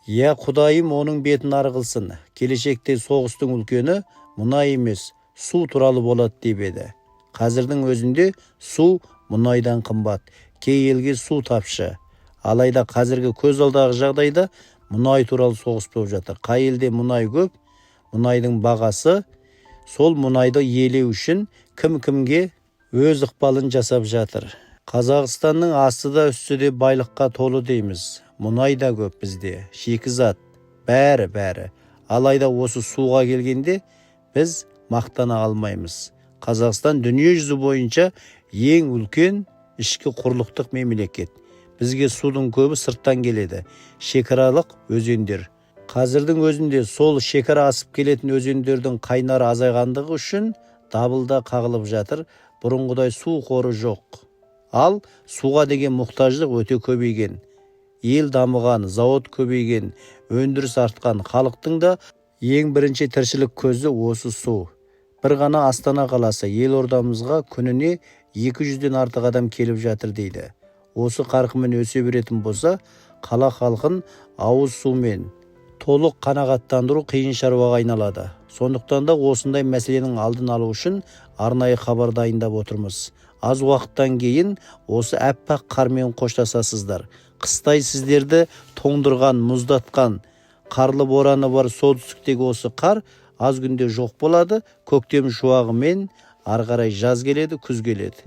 Иә, Құдайым оның бетін ары қылсын. Келешекте соғыстың үлкені мұнай емес, су туралы болады деп еді. Қазірдің өзінде су мұнайдан қымбат. Кей елге су тапшы. Алайда қазіргі көз алдағы жағдайда мұнай туралы соғыс болып жатыр. Қай елде мұнай көп, мұнайдың бағасы, сол мұнайды иелеу үшін кім кімге өз ықпалын жасап жатыр. Қазақстанның асты да, үсті де байлыққа толы дейміз. Мұнай да көп бізде, шикізат, бәрі бәрі. Алайда осы суға келгенде біз мақтана алмаймыз. Қазақстан дүние жүзі бойынша ең үлкен ішкі құрлықтық мемлекет. Бізге судың көбі сырттан келеді. Шекаралық өзендер. Қазірдің өзінде сол шекара асып келетін өзендердің қайнары азайғандығы үшін дабыл да қағылып жатыр. Бұрынғыдай су қоры жоқ. Ал суға деген мұқтаждық өте көбейген. Ел дамыған, зауыт көбейген, өндіріс артқан, халықтың да ең бірінші тіршілік көзі осы су. Бір ғана Астана қаласы, елордамызға күніне 200-ден артық адам келіп жатыр дейді. Осы қарқынмен өсе беретін болса, қала халқын ауыз сумен толық қанағаттандыру қиын шаруаға айналады. Сондықтан да осындай мәселенің алдын алу үшін арнайы хабар дайындап отырмыз. Аз уақыттан кейін осы әппақ қармен қоштасасыздар. Қыстай сіздерді тоңдырған, мұздатқан, қарлы бораны бар солтүстіктегі осы қар аз күнде жоқ болады. Көктем шуағымен ары қарай жаз келеді, күз келеді.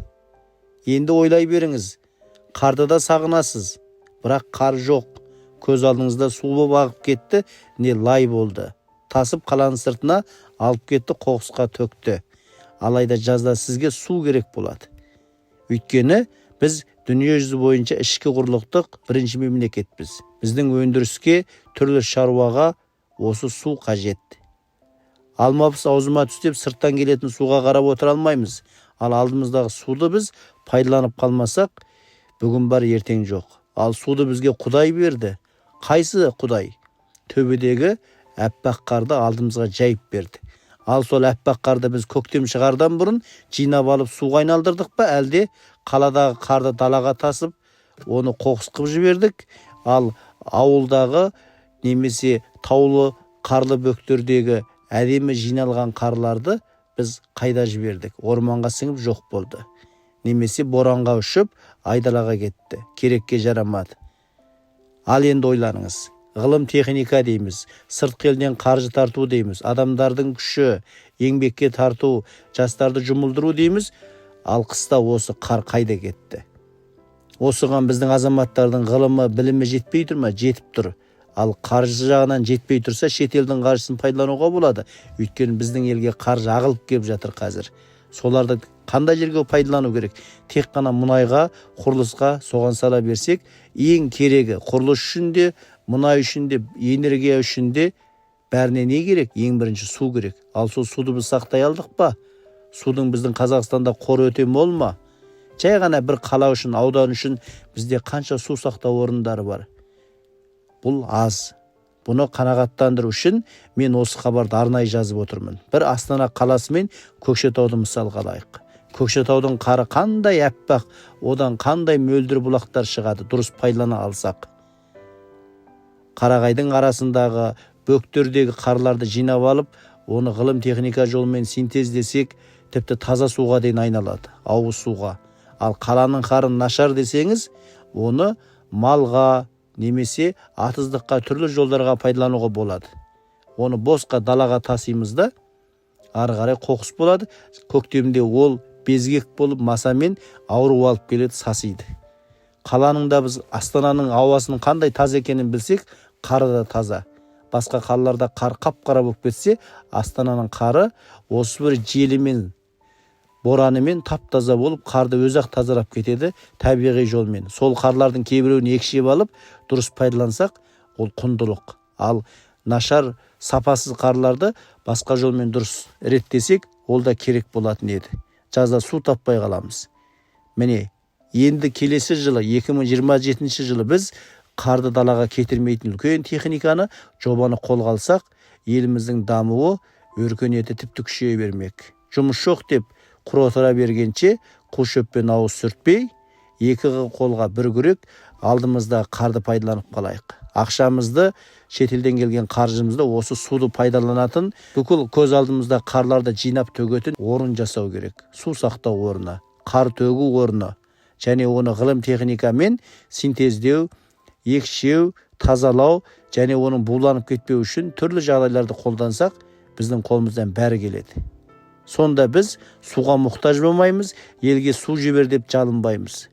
Енді ойлай беріңіз, қарды да сағынасыз, бірақ қар жоқ. Көз алдыңызда су болып ағып кетті, не лай болды. Тасып қаланың сыртына алып кетті, қоқысқа төкті. Алайда жазда сізге су керек болады. Өйткені біз дүниежүзі бойынша ішкі құрлықтық бірінші мемлекетпіз. Біздің өндіріске, түрлі шаруаға осы су қажет. Алмапыс аузыма түс деп сырттан келетін суға қарап отыра алмаймыз. Ал алдымыздағы суды біз пайдаланып қалмасақ, бүгін бар, ертең жоқ. Ал суды бізге Құдай берді. Қайсы Құдай? Төбедегі әппақ қарды алдымызға жайып берді. Ал сол әппақ қарды біз көктем шығардан бұрын жинап алып суға айналдырдық па, әлде қаладағы қарды далаға тасып, оны қоқыс қылып жібердік? Ал ауылдағы немесе таулы қарлы бөктердегі әдемі жиналған қарларды біз қайда жібердік? Орманға сіңіп жоқ болды. Немесе боранға ұшып айдалаға кетті, керекке жарамады. Ал енді ойланыңыз, ғылым техника дейміз, сыртқы елден қаржы тарту дейміз, адамдардың күші, еңбекке тарту, жастарды жұмылдыру дейміз. Ал қыста осы қар қайда кетті? Осыған біздің азаматтардың ғылымы, білімі жетпей тұр ма? Жетіп тұр. Ал қаржы жағынан жетпей тұрса, шетелдің қаржысын пайдалануға болады. Өйткені біздің елге қаржы ағылып келіп жатыр қазір. Соларды қандай жерге пайдалану керек? Тек қана мұнайға, құрылысқа соған сала берсек, ең керегі құрылыс үшін де, мұнай үшін де, энергия үшін де, бәріне не керек? Ең бірінші су керек. Ал сол суды біз сақтай алдық па? Судың біздің Қазақстанда қоры өте мол ма? Жай ғана бір қала үшін, аудан үшін бізде қанша су сақтау орындары бар? Бұл аз. Бұны қанағаттандыру үшін мен осы хабарды арнайы жазып отырмын. Бір Астана қаласы мен Көкшетауды мысалға алайық. Көкшетаудың қары қандай әппақ, одан қандай мөлдір бұлақтар шығады, дұрыс пайдалана алсақ. Қарағайдың арасындағы бөктердегі қарларды жинап алып, оны ғылым техника жолымен синтездесек, тіпті таза суға дейін айналады, ауыз суға. Ал қаланың қары нашар десеңіз, оны малға немесе атыздыққа, түрлі жолдарға пайдалануға болады. Оны босқа далаға тасимыз да, ары қарай қоқыс болады. Көктемде ол безгек болып, масамен ауру алып келеді, сасиды. Қаланың да, біз Астананың ауасының қандай таза екенін білсек, қары да таза. Басқа қалаларда қар қап-қара болып кетсе, Астананың қары осы бір желімен, боранымен тап-таза болып, қарды өзі ақ тазалап кетеді табиғи жолмен. Сол қарлардың кейбіреуін екшеп алып, дұрыс пайдалансақ, ол құндылық. Ал нашар, сапасыз қарларды басқа жолмен дұрыс реттесек, ол да керек болатын еді. Жазда су таппай қаламыз. Міне, енді келесі жылы, 2027 жылы біз қарды далаға кетірмейтін үлкен техниканы, жобаны қолға алсақ, еліміздің дамуы, өркениеті тіпті күшейе бермек. Жұмыс жоқ деп құр отыра бергенше, қу шөппен ауыз сүртпей, екі қолға бір күрек, алдымызда қарды пайдаланып қалайық. Ақшамызды, шетелден келген қаржымызды осы суды пайдаланатын, бүкіл көз алдымызда қарларды жинап төгетін орын жасау керек. Су сақтау орны, қар төгу орны және оны ғылым техникамен синтездеу, екшеу, тазалау және оның буланып кетпеу үшін түрлі жағдайларды қолдансақ, біздің қолымыздан бәрі келеді. Сонда біз суға мұқтаж болмаймыз, елге су жібер деп жалынбаймыз.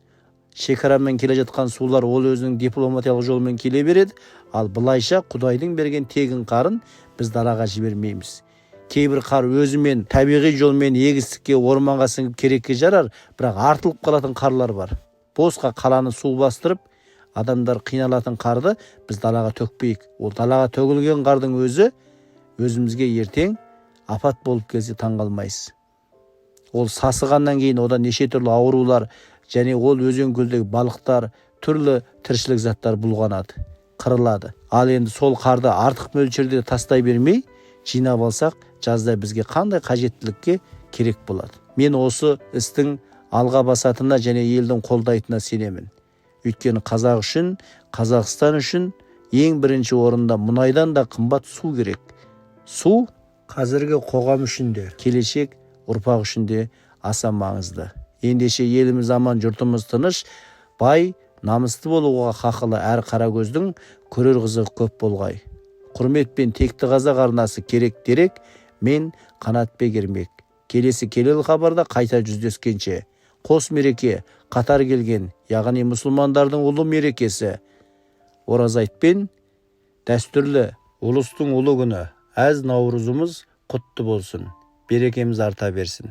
Шекарамен келе жатқан сулар ол өзінің дипломатиялық жолмен келе береді, ал былайша Құдайдың берген тегін қарын біз далаға жібермейміз. Кейбір қар өзімен табиғи жолмен егістікке, орманға сіңіп керекке жарар, бірақ артылып қалатын қарлар бар. Босқа қаланы су бастырып, адамдар қиналатын қарды біз далаға төкпейік. Ол далаға төгілген қардың өзі өзімізге ертең апат болып келсе таңғалмайсыз. Ол сасығаннан кейін одан неше түрлі аурулар және ол өзен көлдегі балықтар, түрлі тіршілік заттар бұлғанады, қырылады. Ал енді сол қарды артық мөлшерде тастай бермей, жинап алсақ, жазда бізге қандай қажеттілікке керек болады. Мен осы істің алға басатынына және елдің қолдайтынына сенемін. Өйткені қазақ үшін, Қазақстан үшін ең бірінші орында мұнайдан да қымбат су керек. Су қазіргі қоғам үшін де, келешек ұрпақ үшін де аса маңызды. Ендеше еліміз аман, жұртымыз тыныш, бай, намысты болуға хақылы әр қара көздің көрер қызығы көп болғай. Құрметпен Текті Қазақ арнасы, керек дерек, мен Қанатбек Ермек. Келесі келелі хабарда қайта жүздескенше. Қос мереке қатар келген, яғни мұсылмандардың ұлы мерекесі Ораза айтпен дәстүрлі ұлыстың ұлы күні әз Наурызымыз құтты болсын. Берекеміз арта берсін.